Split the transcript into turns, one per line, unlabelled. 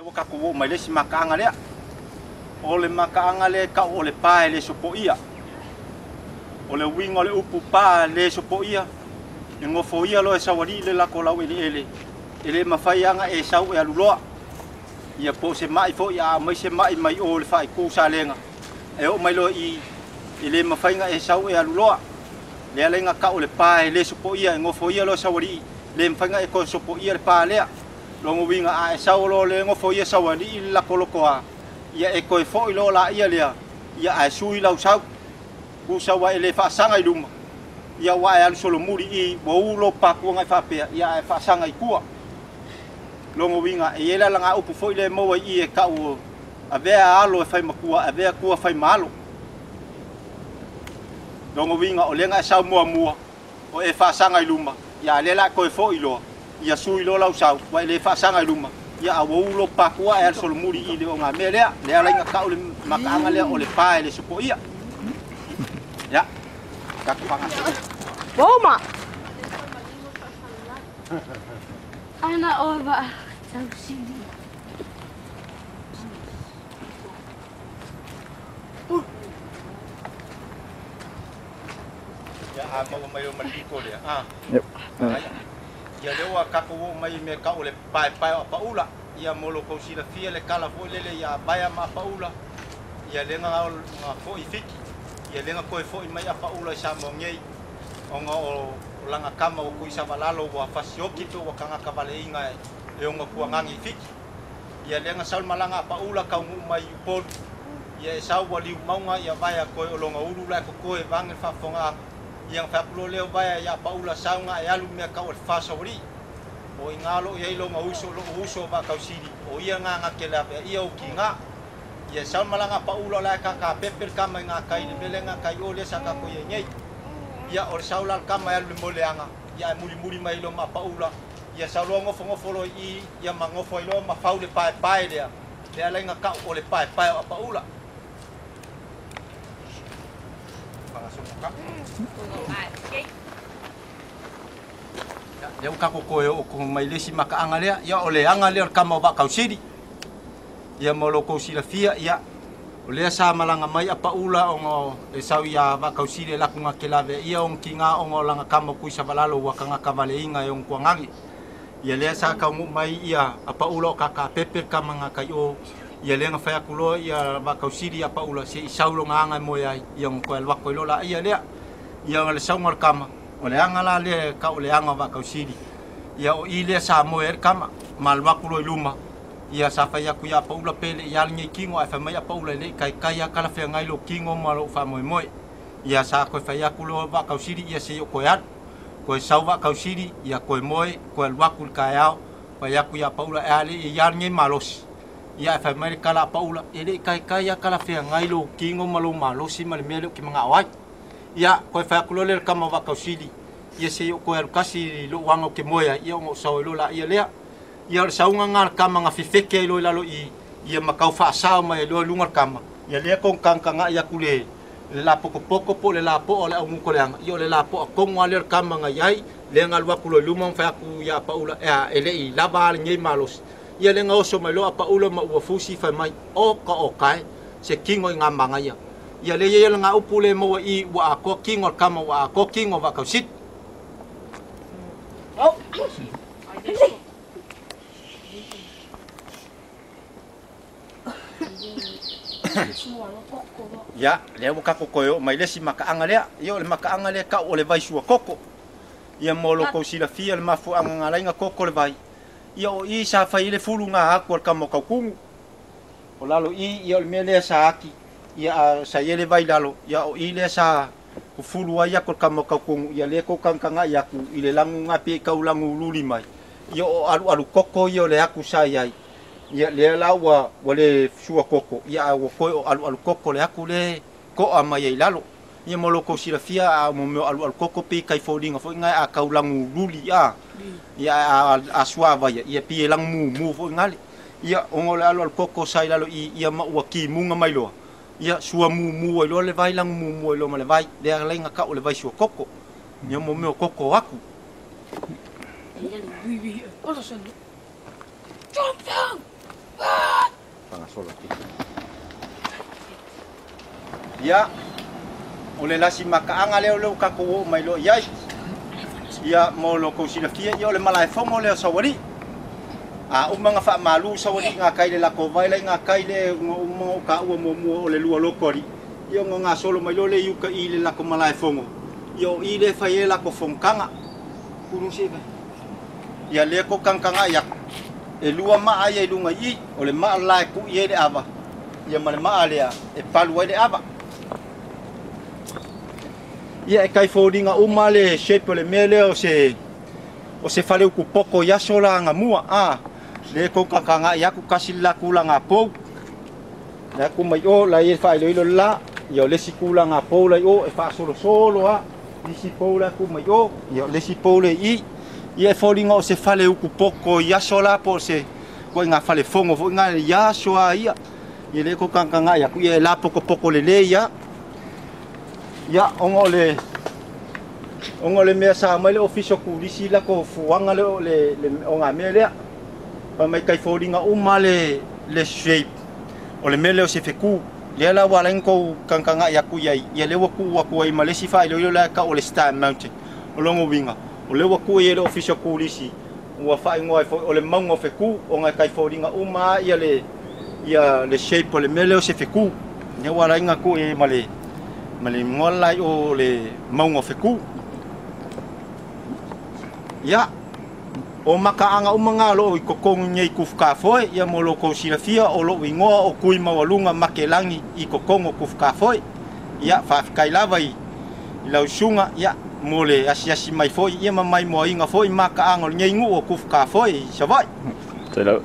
Ua tatou oo mai le isi makaaga lea. O le makaaga lea e tau o le pa e le sopoia. O le uiga o le upu pa le sopoia, e gofoia loa e saualii le lako laueleele, e le mafai lava ona e sau e alu loa. Ia po o se mai foi a aumai se mai mai o i le faaitu Salega, e oo mai loa i i, e le mafai ona e sau e alu loa. Lea la ina tau o le pa e le sopoia, e gofoia loa e saualii, le mafai ona e toe sopoia le pa lea. Lona uiga a e sau loa le gofoia saualii le lako lotoa, ia e toe foi loa laia lea, ia ae sui lau sau. Tusa ua e le faasaga i luma, ia ua e alu solomuli i ua u lou patua na e faapea, ia ae faasaga i tua. Lona uiga e i ai le alagaupu foi lea e maua i i e tau avea alo e fai matua, avea tua fai ma alo. Lona uiga o lea na e sau muamua, o e faasaga i luma, ia a o lea o le a e toe foi loa, ia sui loa lau sau, ua e le faasaga i luma, ia a ua u lou patua ae alu solomuli i le ogamea lea. Lea la ina tau le makaaga lea o le pa e le sopoia. Ia, tatou faagasolo.
Ua uma. Ana oe vaa tausili.
Ia, a maua mai o ma le pito lea. A.
Yep.
Ia lea ua tatou oo mai i mea tau o le paepae o apaula. Ia mo lo tou silafia le tala foi lele ia Vaea ma Apaula, ia lea na foi i Fiti, ia lea na toe foi mai Apaula i Samoa nei, ona o lana tama ua Tuisavalalo ua fasioki pe ua tagata valeina e ona tuagagi i Fiti. Ia lea na sau le malaga a Apaula taunuu mai i Upolu, ia e sau ua liu mauga ia Vaea toe o lona ulu la e totoe vaeane le faafofoga atu. Ia na fai atu loa lea o Vaea ia Apaula sau na e alu i mea tau o le fa saualii. O i ina o lo o i ai lona uso, lou uso o Vaatausili, o ia na na te laveaia ou tiga. Ia e sau le malaga a Paula o la e tatapepe le tama i gatai i le mea lea gatai o lea sa tatou i ai nei. Ia o le sau la o le tama e alu i le moeleaga, ia ae mulimuli mai loa ma Paula, ia sau loa nofonofo loa i i, ia ma nofo ai loa ma fau le paepae lea, lea ala ai na tau o le paepae o Apaula. Lea ua tatou toe oo mai i le isi makaaga lea, ia o le aga lea o le tama o Vaatausili. Ia mo lo tou silafia, ia o lea sa malaga mai Apaula ona e sau ia Vaatausili e laku na te laveaia ona tiga ona o lana tama o Tuisavalalo ua tagata valeina e ona tuagagi. Ia lea sa taunuu mai ia Apaula o tatapepe le tama gatai o, ia lea na fai atu loa ia Vaatausili ia Apaula se i sau lona aga e moe ai, ia ona toe alu atu ai loa laia lea. Ia o le sauga o le tama, o le aga la lea e tau o le aga o Vaatausili. Ia o i lea sa moe ai le tama, ma alu atu loa i luma, ia sa fai atu ia Apaula pe le i a lenei tino, ae fai mai Apaula e le i taitai lava talafeagai lou tino ma lou faamoemoe. Ia sa toe fai atu loa Vaatausili ia se i ou toe alu. Toe sau Vaatausili, ia toe moe, toe alu atu i le taeao, fai atu ia Apaula e a le i a lenei malosi. Ia ae fai mai le tala a Apaula, e le i taitai lava talafeagai lou tino ma lou malosi ma le mea lea ou te manao ai. Ia, toe fai atu loa lea i le tama o Vaatausili, ia se i ou toe alu kasi i lou aga ou te moe ai, ia ona ou sau ai loa laia lea. Ia o le sauga lena a le tama na fefete ai loa i lalo i i, ia ma tau faasao mai ai loa i luga le tama. Ia lea kou tagataga'i atu le le lapotopoto po o le lapoa o le augutoleaga, ia o le lapoa tonu lava lea o le tama na i ai, lea na alu atu loa i luma ma fai atu ia Apaula, ea, e le i lava a lenei malosi. Ia lea na oso mai loa Apaula ma ua fusi fai mai, Oka oka e, se tino i ngā manaia. Ia lea i ai lana upu lea e maua i i, ua atoa tino a le tama, ua atoa tino a Vaatausili. Ia, lea ua tatou toe oo mai i le isi makaaga lea. Ia, o le makaaga lea e tau o le vai suakoko. Ia, mo lo tou silafia le mafuaaga na ala ai ona koko le vai, ia o i sa fai ai le fulu na atu a le tama o Tautumu. O lalo i, ia o le mea lea sa ati, ia a sa i ai le vai i lalo, ia o i lea sa fufulu ai atu le tama o Tautumu, ia lea tou tagatagai atu i le lagu na pei e tau lagu luli mai, ia o alualu koko ia o le atu sa i ai. Ia lea la ua ua le sua koko, ia a ua toe o alualu koko le atu lea e to'a mai ai i lalo. Ia mo lo tou silafia a mo mea o alualu koko pei tai foliga foi na a tau lagu luli a, ia a a suavaia, ia pei e lagu mumu foi nale. Ia ona o le alualu koko sa i lalo i ia ma ua kimuga mai loa, ia sua mumu ai loa le vai lagu mumu ai loa ma le vai, lea ala ai na tau o le vai sua koko. Ia mo mea o koko atu. Ia, o le lasi makaaga lea o lea ua tatou oo mai loa i ai. Ia, mo lo kou silafia, ia o le malaefono lea o Saualii. A uma ona faamalu Saualii i gatai i le latou vai la i gatai le na uma ona ou taua muamua o le lua loto alii, ia ona gasolo mai loa lea i uta i le latou malaefono, ia o i lea e fai ai latou fonotaga. Ia lea tou tagatagai atu, e lua maa ia i luga i i, o le maa la e tui ai le ava, ia ma le maa lea e palu ai le ava. Ia e tai foliga uma le shape o le mea lea o se o se fale utu poto i aso la anamua a lea tou tagatagai atu tasi le la tulaga pou la atu mai o la e faailoilo le la ia o le isi tulaga pou la i o e faasolosolo a isi pou la atu mai o ia o le isi pou le i ia e foliga o se fale utu poto i aso la po o se ituaiga fale fono foi na i aso a ia ia lea tou tagatagai atu ia e lapotopoto lelei a. Ia, ona o le ona o le mea sa aumai le Ofisa o Turisi i latou fuaga lea o le ogamea lea. Fai mai tai foliga uma le le shape o le mea lea o se fetu. Lea la ua ala ai ona tou tagatagai atu i ai, ia lea ua tuu atu ai ma le isi faailoilo la e tau o le Star Mountain. O lona uiga, o lea ua tuu i ai le Ofisa o Turisi ua faaigoa ai foi o le mauga o fetu ona e tai foliga uma lava ia le ia le shape o le mea lea o se fetu. Lea ua ala ai ona tuu i ai ma le ma le igoa la o le mauga o fetu. Ia, o makaaga uma na o loo i totonu nei i Tufutafoe, ia mo lo tou silafia o lou igoa o Tuimaualuga Makelagi i totonu o Tufutafoe. Ia, faafetai lava i lau susuga, ia, mo le asiasi mai foi, ia ma maimoaina foi makaaga o lenei nuu o Tufutafoe i Savaii.
Faafetai lava.